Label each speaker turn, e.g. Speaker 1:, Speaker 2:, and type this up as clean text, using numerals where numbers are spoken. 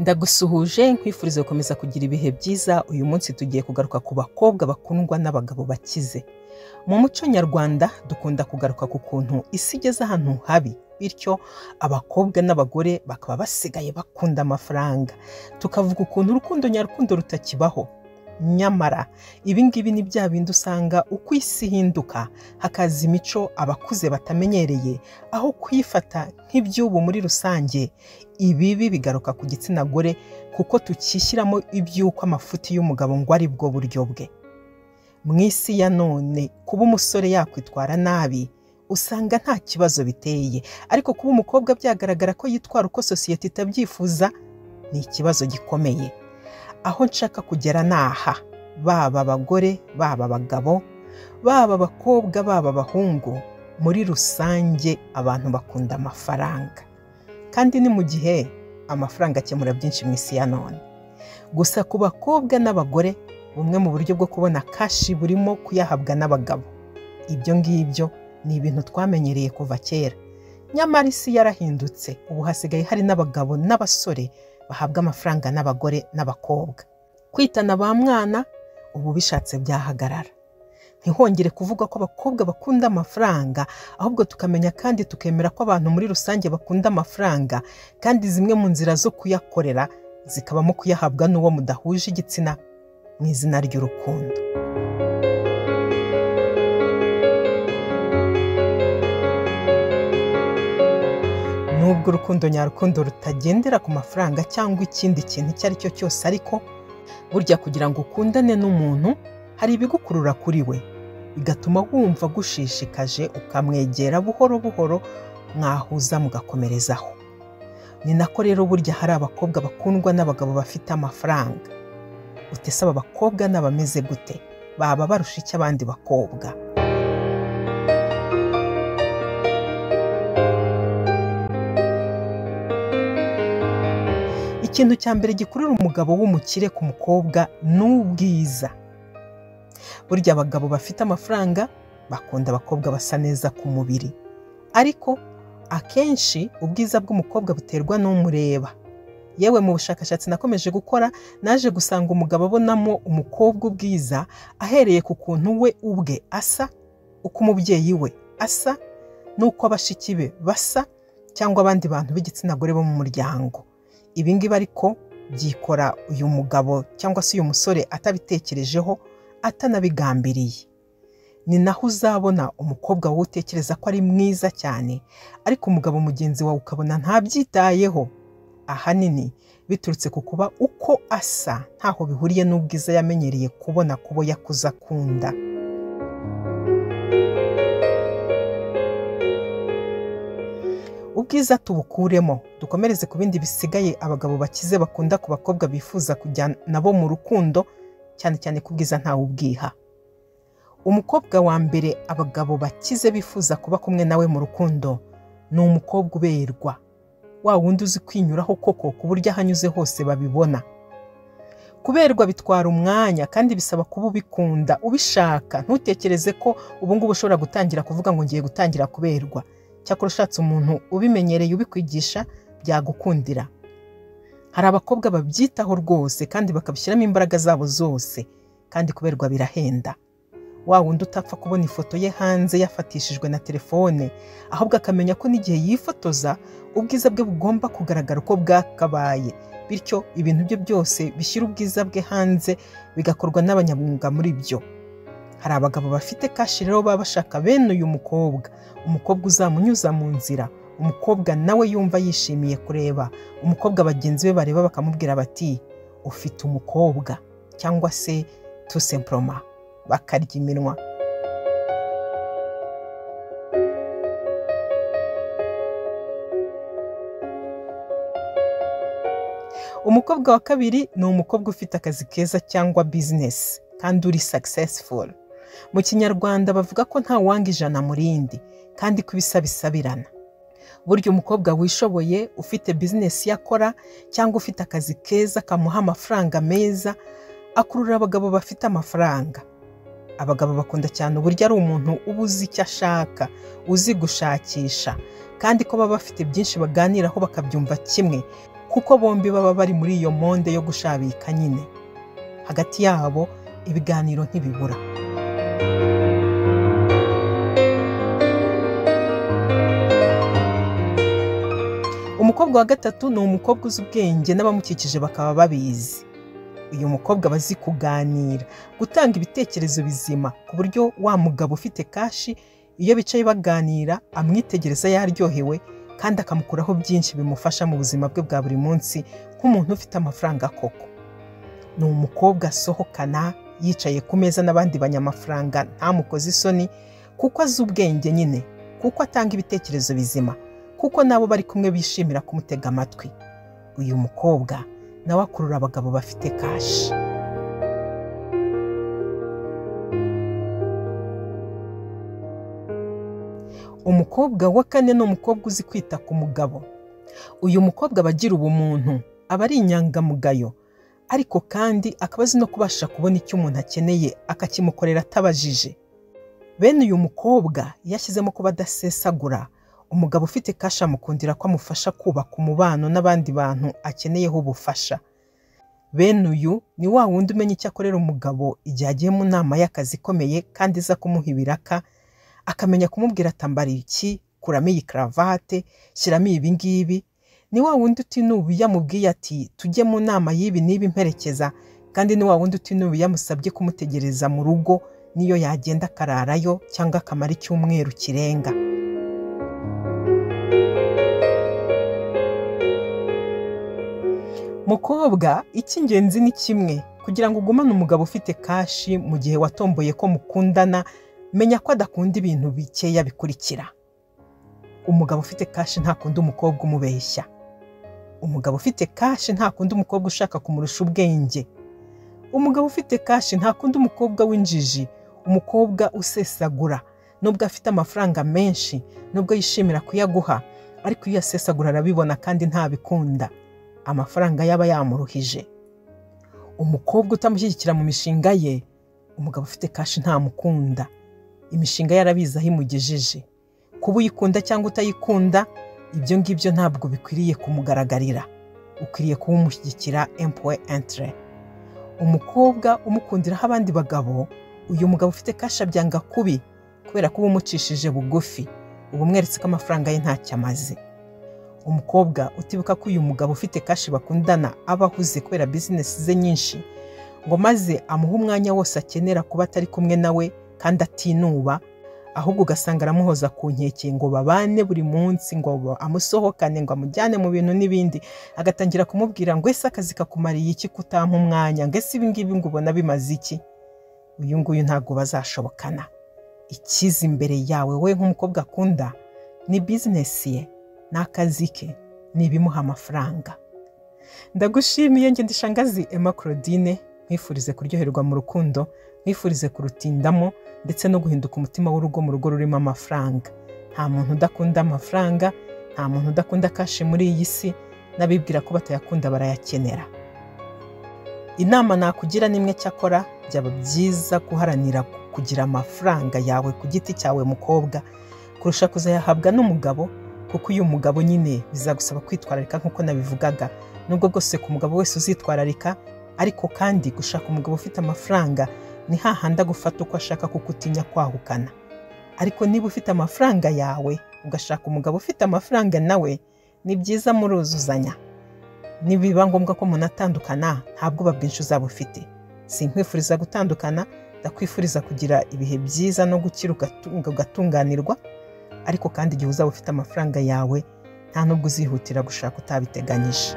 Speaker 1: Ndagusuhuje nkwifuriza gukomeza kugira ibihe byiza. Uyu munsi tugiye kugaruka ku bakobwa bakundwa n'abagabo bakize. Mu muco nyarwanda dukunda kugaruka ku kuntu isi igeze ahantu habi, bityo abakobwa n'abagore bakaba basigaye bakunda amafaranga. Tukavuga ukuntu urukundo nyarukundo rutakibaho. Nyamara ibi ngibi ni bya bindi usanga uko isi ihinduka hakaza imico abakuze batamenyereye, aho kuyifata nk'iby'ubu muri rusange. Ibibi bigaruka ku gitsina gore kuko tukishyiramo iby'uko amafuti y'umugabo ngo ari bwo buryo bwe. Mu isi ya none kuba umusore yakwitwara nabi usanga nta kibazo biteye, ariko kuba umukobwa byagaragara ko yitwara uko sosiyete itabyifuza ni ikibazo gikomeye. Aho nshaka kugera ni aha: baba abagore, baba abagabo, baba abakobwa, baba abahungu, muri rusange abantu bakunda amafaranga. Kandi ni mu gihe amafaranga akemura byinshi mu isi ya none. Gusa ku bakobwa n'abagore, bumwe mu buryo bwo kubona kashi burimo kuyahabwa n'abagabo. Ibyo ngibyo ni ibintu twamenyereye kuva kera. Nyamara isi yarahindutse, ubu hasigaye hari n'abagabo n'abasore bahabwa amafaranga n'abagore n'abakobwa. Kwitana ba mwana ubu bishatse byahagarara. Ntihongere kuvuga ko abakobwa bakunda amafaranga, ahubwo tukamenya kandi tukemera ko abantu muri rusange bakunda amafaranga, kandi zimwe mu nzira zo kuyakorera zikabamo kuyahabwa n'uwo mudahuje igitsina mu izina ry'urukundo. Nubwo urukundo nyarukundo rutagendera ku mafaranga cyangwa ikindi kintu icyo ari cyo cyose, ariko burya kugira ngo ukundane n'umuntu hari ibigukurura kuri we, bigatuma wumva agushishikaje, ukamwegera buhoro buhoro, mwahuza mugakomerezaho. Ni nako rero burya hari abakobwa bakundwa n'abagabo bafite amafaranga. Utese aba bakobwa n'abameze gute? Baba barusha iki abandi bakobwa? Ikintu cya mbere gikurura umugabo w'umukire ku mukobwa ni ubwiza. Burya abagabo bafite amafaranga bakunda abakobwa basa neza ku mubiri, ariko akenshi ubwiza bw'umukobwa buterwa n'umureba. Yewe mu bushakashatsi nakomeje gukora naje gusanga umugabo abonamo umukobwa ubwiza ahereye ku kuntu we ubwe asa, uko umubyeyi we asa, n'uko abashiki be basa, cyangwa abandi bantu b'igitsina gore bo mu muryango. Ibi ngibi ariko byikora uyu mugabo cyangwa se uyu musore atabitekerejeho, atanabigambiriye. Ni naho uzabona umukobwa wowe utekereza ko ari mwiza cyane, ariko umugabo mugenzi wawe ukabona ntabyitayeho. Ahanini biturutse ku kuba uko asa ntaho bihuriye n'ubwiza yamenyereye kubona kubo yakuze akunda. Ubwiza tubukuremo, dukomereze ku bindi bisigaye abagabo bakize bakunda ku bakobwa bifuza kujya nabo mu rukundo, cyane cyane ku bwiza ntawe ubwiha. Umukobwa wa mbere abagabo bakize bifuza kuba kumwe nawe mu rukundo ni umukobwa uberwa, wa wundi uzi kwinyuraho koko ku buryo ahanyuze hose babibona. Kuberwa bitwara umwanya kandi bisaba kuba ubikunda, ubishaka. Ntutekereze ko ubu ngubu ushobora gutangira kuvuga ngo ngiye gutangira kuberwa. Cyakora ushatse umuntu ubimenyereye ubikwigisha byagukundira. Hari abakobwa babyitaho rwose kandi bakabishyiramo imbaraga zabo zose, kandi kuberwa birahenda. Wa wundi utapfa kubona ifoto ye hanze yafatishijwe na telefone, ahubwo akamenya ko n'igihe yifotoza ubwiza bwe bugomba kugaragara uko bwakabaye, bityo ibintu bye byose bishyira ubwiza bwe hanze bigakorwa n'abanyamwuga muri byo. Hari abagabo bafite kashi rero baba bashaka bene uyu mukobwa, umukobwa uzamunyuza mu nzira, umukobwa nawe yumva yishimiye kureba, umukobwa bagenzi be bareba bakamubwira bati ufite umukobwa, cyangwa se tout simplement bakarya iminwa. Umukobwa wa kabiri ni umukobwa ufite akazi keza cyangwa business kandi uri successful. Mu kinyarwanda bavuga ko nta wanga ijana mu rindi, kandi ko ibisa bisabirana. Burya umukobwa wishoboye ufite business yakora cyangwa ufite akazi keza kamuha amafaranga meza akurura abagabo bafite amafaranga. Abagabo bakunda cyane uburyo ari umuntu uba uzi icyo ashaka, uzi gushakisha, kandi ko baba bafite byinshi baganiraho bakabyumva kimwe, Kuko bombi baba bari muri iyo monde yo gushabika nyine. Hagati yabo ibiganiro ntibibura. Umukobwa wa gatatu ni umukobwa uzi ubwenge n'abamukikije bakaba babizi. Uyu mukobwa aba azi kuganira, gutanga ibitekerezo bizima, ku buryo wa mugabo ufite kashi iyo bicaye baganira amwitegereza yaryohewe kandi akamukuraho byinshi bimufasha mu buzima bwe bwa buri munsi nk'umuntu ufite amafaranga koko. Ni umukobwa asohokana yicaye ku meza n'abandi banyamafaranga ntamukoze isoni, kuko azi ubwenge nyine, kuko atanga ibitekerezo bizima, kuko nabo bari kumwe bishimira kumutega amatwi. Uyu mukobwa nawe akurura abagabo bafite kashi. Umukobwa wa kane ni umukobwa uzi kwita ku mugabo. Uyu mukobwa aba agira ubumuntu, aba ari inyangamugayo, ariko kandi akaba azi no kubasha kubona icyo umuntu akeneye akakimukorera atabajije. Bene uyu mukobwa iyo ashyizemo kuba adasesagura, umugabo ufite kashi amukundira ko amufasha kubaka umubano n'abandi bantu akeneyeho ubufasha. Bene uyu ni wa wundi umenya icyo akorera umugabo igihe agiye mu nama y'akazi ikomeye kandi iza kumuha ibiraka, akamenya kumubwira atambara iki, kuramo iyi karavate, shyiramo ibi ngibi. Ni wa wundi utinuba iyo amubwiye ati tujye mu nama y'ibi n'ibi mperekeza, kandi ni wa wundi utinuba iyo amusabye kumutegereza mu rugo niyo yagenda akararayo cyangwa akamara icyumweru kirenga. Mukobwa, icy'ingenzi ni kimwe, kugira ngo ugumane umugabo ufite kashi mu gihe watomboye ko mukundana, menya ko adakunda ibintu bikeya bikurikira. Umugabo ufite kashi ntakunda umukobwa umubeshya. Umugabo ufite kashi ntakunda umukobwa ushaka kumurusha ubwenge. Umugabo ufite kashi ntakunda umukobwa w'injiji, umukobwa usesagura. Nubwo afite amafaranga menshi, nubwo yishimira kuyaguha, ariko iyo asesagura arabibona kandi ntabikunda. Amafaranga yaba yamuruhije. Umukobwa utamushyigikira mu mishinga ye, umugabo ufite kashi ntamukunda. Imishinga yarabizi aho imugejeje. Kuba uyikunda cyangwa utayikunda, ibyo ngibyo ntabwo bikwiriye kumugaragarira. Ukwiriye kuba umushyigikira empowe entre. Umukobwa umukundiraho abandi bagabo, uyu mugabo ufite kashi abyanga kubi kubera ko uba umucishije bugufi, uba umweretse ko amafaranga ye ntacyo amaze. Umukobwa utibuka ko uyu mugabo ufite kashi bakundana aba ahuze kubera bizinesi ze nyinshi, ngo maze amuhe umwanya wose akenera kuba atari kumwe nawe kandi atinuba, ahubwo ugasanga aramuhoza ku nkeke ngo babane buri munsi, ngo amusohokane, ngo amujyane mu bintu n'ibindi, agatangira kumubwira ngo ese akazi kakumariye iki kutampa umwanya, ngo ese ibi ngibi ngo ubona bimaze iki. Uyu nguyu ntabwo bazashobokana. Ikiza imbere yawe we nk'umukobwa akunda ni bizinesi ye, ni akazi ke, ni ibimuha amafaranga. Ndagushimiye njye Ndishangazi Emma Claudine, nkwifurize kuryoherwa mu rukundo, nkwifurize kurutindamo ndetse no guhinduka umutima w'urugo mu rugo rurimo amafaranga. Nta muntu udakunda amafaranga, nta muntu udakunda kashi muri iyi si, n'abibwira ko batayakunda barayakenera. Inama nakugira nimwe cyakora, byaba byiza guharanira kugira amafaranga yawe ku giti cyawe mukobwa, kurusha kuzayahabwa n'umugabo, kuko uyu mugabo nyine bizagusaba kwitwararika nk'uko nabivugaga. Nubwo bwose ku mugabo wese uzitwararika, ariko kandi gushaka umugabo ufite amafaranga ni hahandi agufata uko ashaka kuko utinya kwahukana. Ariko niba ufite amafaranga yawe ugashaka umugabo ufite amafaranga nawe, ni byiza muruzuzanya. Nibiba ngombwa ko munatandukana, nta bwoba bwinshi uzaba ufite. Sinkwifuriza gutandukana, ndakwifuriza kugira ibihe byiza no gukira ugatunganirwa, ariko kandi igihe uzaba ufite amafaranga yawe nta nubwo uzihutira gushaka utabiteganyije.